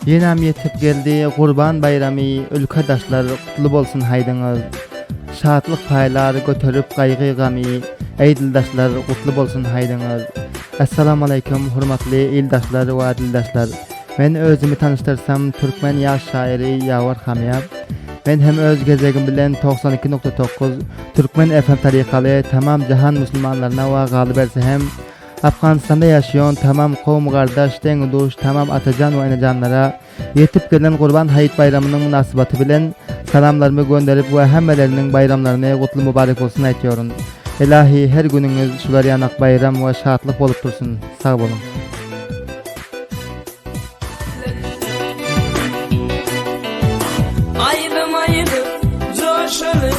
Ýenäm ýetip geldi Gurban baýramy Ülkedaşlar gutly bolsun haýdyňyz. Şatlyk paýlar göterip gaýgy gamy Eý dildaşlar gutly bolsun haýdyňyz. Essalamualeýkum hormatly ildaşlar we dildaşlar. Men özümi tanyşdyrsam türkmen ýaş şaýyry Ýawar Hamýap. Men hem öz gezegim bilen 92.9 Türkmen FM tarykaly tamam jahan musulmanlaryna we galyberse hem Afganystanda ýaşaýan tamam kowum-gardaş, deň-duş, tamam atajan we enejanlara ýetip gelen Gurban haýyt baýramynyň mynasybaty bilen salamlarymy gönderip we hemmeleriniň baýramlaryny gutly mübarek bolsun aýtýaryn. Ilahi her günüňiz şular ýanak baýram we şatlyk bolup dursun. Sag boluň. Aýdym aýdyp joşaly.